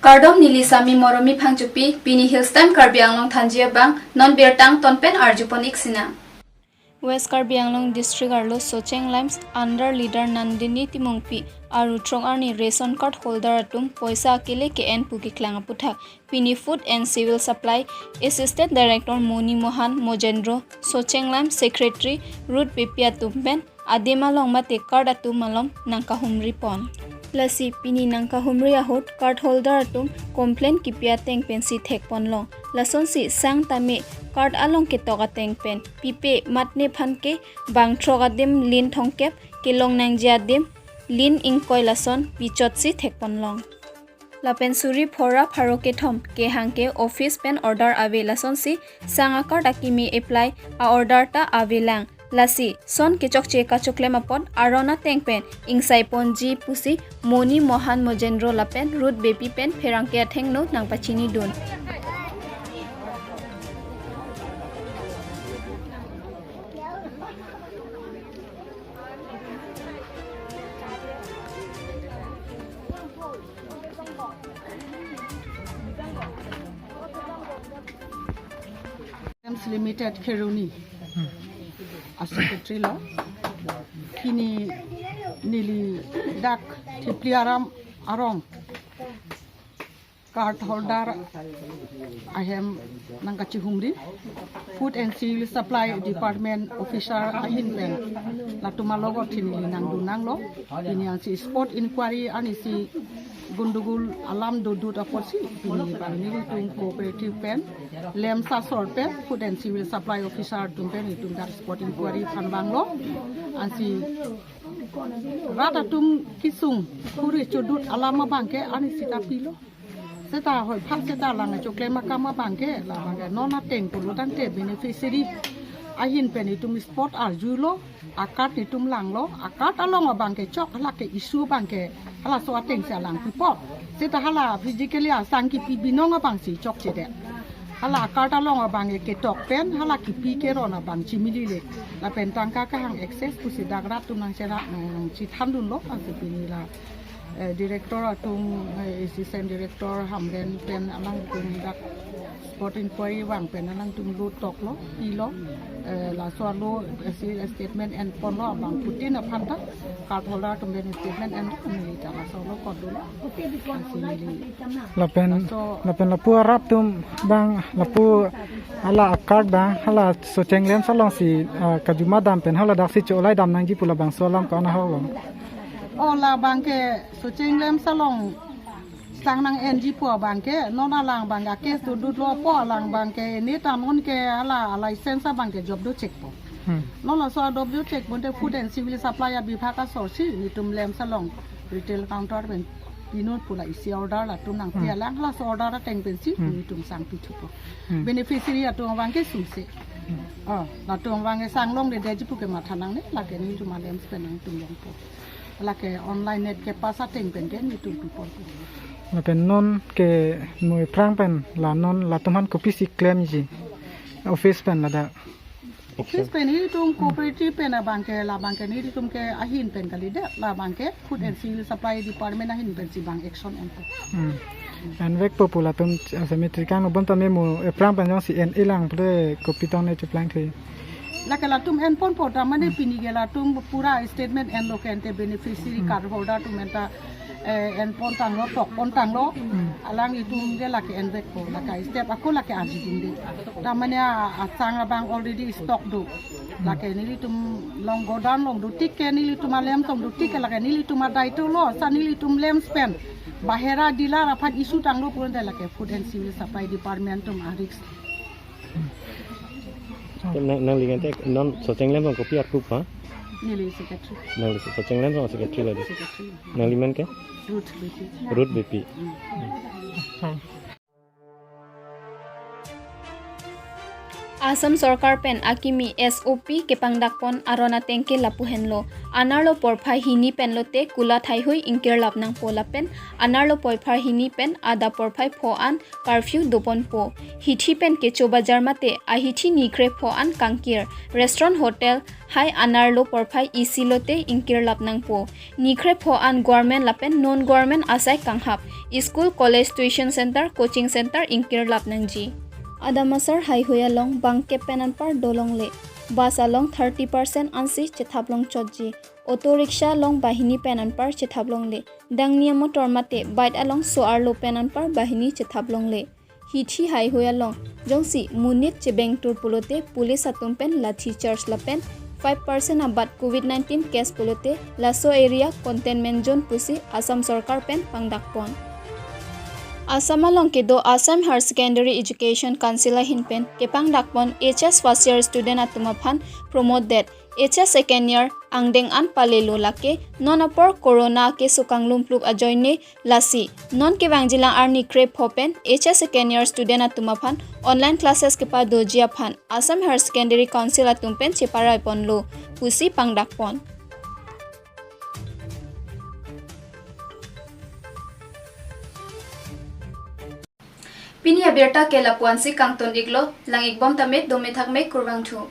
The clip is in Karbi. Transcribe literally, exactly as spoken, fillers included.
Kardom, neli Sami Moromi Phangchopi, pini Hills Time Karbi Anglong thanji abang, non birta angton pen arjupon ik sinang. West Karbi Anglong District arlo Socheng Limes under leader Nandini Timungpi aru throk arni ration card holder atum poisa akele ke-en pu keklang aputhak, pini Food and Civil Supply Assistant Director Moni Mohan Mojendro, Socheng Limes Secretary Ruth Beypi atum pen adim along mate card atum along nangkahumri pon. Lasi pini nangkahumri ahut card holder atum complaint kipi ateng pensi thekponlong. Lasonsi sang tame card along ketok ateng pen pipe mat nephan ke bang throk adim lin thomkep, kelong nangji adim lin ingkoi lason pichotsi thekponlong. Lapen suri phora pharo kethom kehang ke office pen order ave, lasonsi sang a-card akimi apply a-order ta avelang. Lasi son kechokche kachoklem apot aron ateng pen ingsaiponji pusi Moni Mohan Mojendro lapen Ruth Beypi pen pherangke athengno nangpachinidun. Limes Limited Kheroni a-secretary lo. Pini neli dak Thipli Aram arong card holder ahem nangkachihumri, Food and Civil Supply Department officer ahin pen latum alogot thinili nangdun nanglo. Pini ansi spot inquiry anisi gundugul alam dodut apotsi pini bang nelitum cooperative pen, limes asor pen, Food and Civil Supply Officer atum pen itum dak spot inquiry aphan vanglo. Ansi rat atum kesung kuri chodut alam abang ke anisi ta pilo. Seta hoi phak seta lang choklem akam abang ke, labang ke non ateng pulo tangte beneficiary ahin pen itum spot arjulo, a-card itum langlo, a-card along abang ke chok hala ke issue abang ke halaso ateng si alang pipo. Seta hala physically asang kipi binong abang si chokchedet. Hala a-card along abang ke ketok pen hala kipi keron abang chimili le. Lapen tangka kahang excess pusi dak rat atum nangchera nangchethandunlo, ansi pini la eh, director atum, eh, assistant director Hamren pen alangtum dak spot inquiry vang pen alangtum lo toklo, pilo, eh, laso alo, eh, si statement enponlo, abangphutin aphan ta card holder atum pen statement en, neli ta laso lo kodunlo. Ansi neli Lapen, laso lapen lapu arap atum abang, lapu hala a-card abang hala Socheng Limes alongsi, ah, kajuma dam pen hala daksi cholai dam nangji pu labangso alam ko-an ahok lo? O, labang ke Socheng Limes along sang nang-enji pu abang ke, non alang abang ke case dodutlo pu alang abang ke, ne ta non ke hala license abang ke job do chekpo. Hmm. Non laso a-job do chekpo te Food and Civil Supply abibhag asor si nelitum limes along retail counter pen pinon pu la isi order latum nangpi Hmm. alang, laso order ateng pensi Hmm. nelitum sang pithupo. Hmm. Beneficiary atum abang ke sungse. Hmm. Oh, latum abang ke sang longledetji pu ke matha nangne, lake nelitum a-limes pen nangtum longpo. Lake online net ke pass ateng pen ke nelitum piponpo. Lapen non ke mo ephrang pen la non latum aphan kopisi klemji office pen ladak? Office pen nelitum cooperative pen abang ke, labang ke nelitum ke ahin pen kalidet, labang ke Food and Civil Supply Department ahin pensi bang action enpo. Hmm. Envekpo pu latum, ah, cemetery kang nubon tame mo ephrang pen jongsi en-e lang pule kopi tong ne cheplang the? Lake latum enponpo ta mane Hmm. pini ke latum pura statement enlo ke ante beneficiary Hmm. card holder atum pen ta, eh, enpon tanglo, tokpon tanglo. Hmm. Alanglitum ke lake envekpo, lake step ako lake arjidunde. Ta mane a, asang abang already stock do. Lake nelitum along godown along dotik ke, nelitum a-limes along dotik ke, lake nelitum a-daitwlo, sa nelitum limes pen bahera dealer aphan issue tanglo pu ante lake Food and Civil Supply Department atum a-risk. Nang, nangli kan te non Socheng Limes along kopi arkup ha? Neli secretary. Nangli Socheng Limes along secretary lo di. Secretary. Nangli men ke? Ruth Beypi. Ruth Beypi. Hmm. Assam sorkar pen akimi S O P kepangdakpon aron atengke lapu henlo. Anerlo porphai hini pen lote kulat haihui ingkirlap nangpo lapen anerlo porphai hini pen adap porphai pho an curfew doponpo. Hithi pen kecho bajar mate ahithi nikrepho an kangkir. Restaurant, hotel hai anerlo porphai isi lote ingkirlap nangpo. Nikrepho an government lapen non government asai kanghap. School, college, tuition center, coaching center ingkirlap nangji. Adam asar haihui along bangkep pen anpar dolongle. Bus along thirty percent ansi chethaplong chotji. Auto rickshaw along banghini pen anpar chethaplongle. Dangni amotor mate bike along so-arlo pen anpar banghini chethaplongle. Hithi haihui along jongsi monit chebengtur pulote police atum pen lathi charge lapen five percent abat covid nineteen case pulote laso area containment zone pusi Assam sorkar pen pangdakpon. Assam along kedo Assam Higher Secondary Education Council ahin pen kepangdakpon H S first year student atum aphan promote det. H S second year angdeng an palelo lake non apor corona ke sukang lumplup ajoine lasi non kevangjilang arni krepho pen H S second year student atum aphan online classes kepadoji aphan Assam Higher Secondary Council atum pen cheparaiponlo pusi pangdakpon. Pini abirta ke lapu-ansi kangton iklo, lang ikbom tame, dome thakme, kurvangthu.